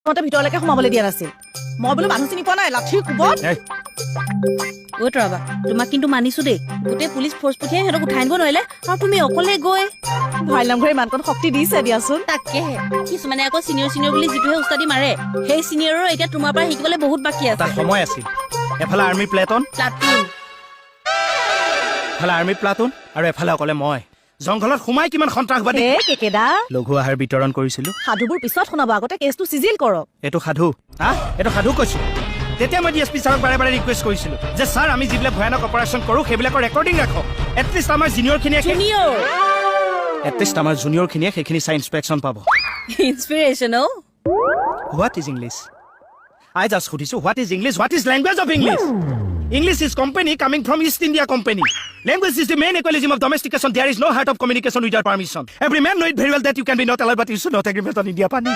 মতে ভিতৰলৈকে সোমাবলৈ দিয়া নাছিল। মই বোলো মানুহ চিনি পোৱা নাই, লাঠিৰ কোবত। এই, ঐ তৰাবা, তোমাক কিন্তু মানিছো দেই। গোটেই পুলিচ ফ'ৰ্চ পঠিয়াই সিহঁতক উঠাই আনিব নোৱাৰিলে আৰু তুমি অকলে গৈ। ভাই নামঘৰে ইমানকণ শক্তি দিছে দিয়াচোন। তাকেহে, কিছুমানে আকৌ চিনিয়ৰ চিনিয়ৰ বুলি যিটোহে উস্তাদি মাৰে, সেই চিনিয়ৰৰ এতিয়া তোমাৰ পৰা শিকিবলৈ বহুত বাকী এটা আছে। সময় আছিল, এফালে আৰ্মি প্লেটন, প্লাটুন। এফালে আৰ্মি প্লাটুন আৰু এফালে অকলে মই জংঘলত সোমাই কিমান সন্ত্ৰাসবাদী এ কেকেদা, লঘু আহাৰ বিতৰণ কৰিছিলো। সাধুবোৰ পিছত শুনাব, আগতে কেছটো চিজিল কৰক। এইটো সাধু হা? এইটো সাধু কৈছো? তেতিয়া মই ডি এছ পি ছাৰক বাৰে বাৰে ৰিকুৱেষ্ট কৰিছিলো যে ছাৰ, আমি যিবিলাক ভয়ানক অপাৰেশ্যন কৰোঁ, সেইবিলাকৰ ৰেকৰ্ডিং ৰাখক। এটলিষ্ট আমাৰ জুনিয়ৰখিনিয়ে জুনিয়ৰ। এটলিষ্ট আমাৰ জুনিয়ৰখিনিয়ে সেইখিনি চাই ইনস্পেকশ্যন পাব। Inspiration O. What is English? I just সুধিছো, what is English? What is language of English? English is company coming from East India Company. Language is the main equalism of domestication. There is no heart of communication without permission. Every man know it very well that you can be not allowed, but you should not agreement on India পানী।